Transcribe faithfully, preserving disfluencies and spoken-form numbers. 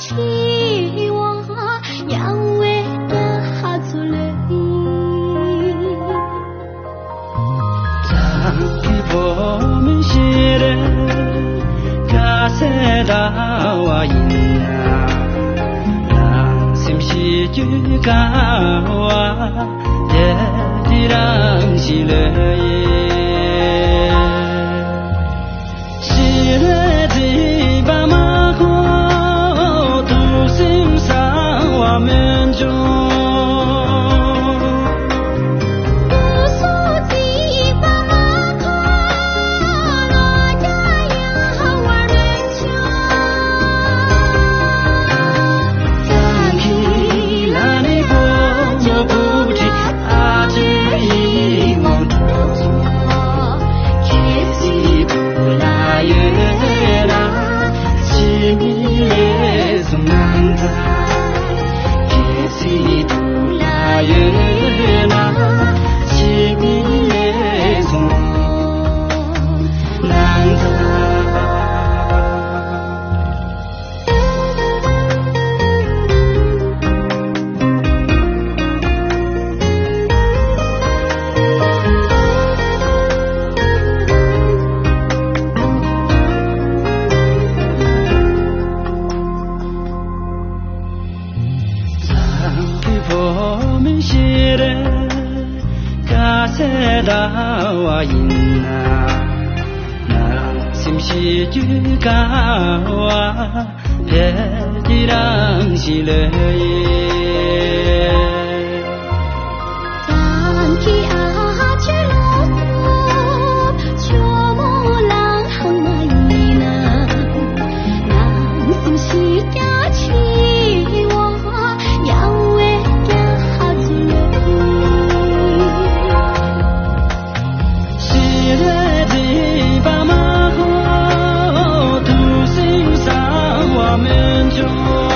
ཆེ་བ་ཡང་བས་ཀྱང་ཧ་ཚོ་ལོས། བྱང་གི་བུ་མོ་ཤེས་རེད། དགའ་སེ་ཟླ་བ་ཡིན་ན། ནང་སེམས་ཤེས་རྒྱུ་དཀའ་བ། དེ་དེ་རང་ཤི་ལོས་ཡིན། ཤི་ལོས་བརྩིས་པ་མ་གོ། ཐུགས་སེམས་གསང་བ་མི་འབྱུང་། སོ་བརྩིས་པ་མ་གོ། ལོ་རྒྱ་ཡང་བར་མི་འབྱུང་། སང་གི་ལ་ནི་བོ་ཉོ་བུ་ཁྲི། ཨ་ཅེ་ཡི་མོ་གྲོགས་ཁྱེད་ཚེ་སྒྲུབ་ལ་ཡོད་ན། ཕྱི་མི་ལས་བཟུང་ནང་ཚ། ཁྱེད་ཚེ་སྒྲུབ་ལ་ཡོད་ན། ཕྱི་མི་ལས་བཟུང་ནང་ཚ། བྱང་གི་བུ་མོ་ཤེས་རེད། དགའ་སེ་ཟླ་བ་ཡིན་ན། ནང་སེམས་ཤེས་རྒྱུ་དཀའ་བ། ཕལ་གྱི་རང་ཤི་ལོས་ཡིན། བྱང་གི་ཨ་ཅེ་ལོ་ཏོ་ཇོ་མོ་ལང་ཧང་མ་ཡིན་ན། ནང་སེམས་ཤེས་རྒྱ་ཆེ་བ། ཡང་བས་ཀྱང་ཧ་ཚོ་ལོས། ཤི་ལོས་བརྩིས་པ་མ་གོ། ཐུགས་སེམས་གསང་བ་མི་འབྱུང་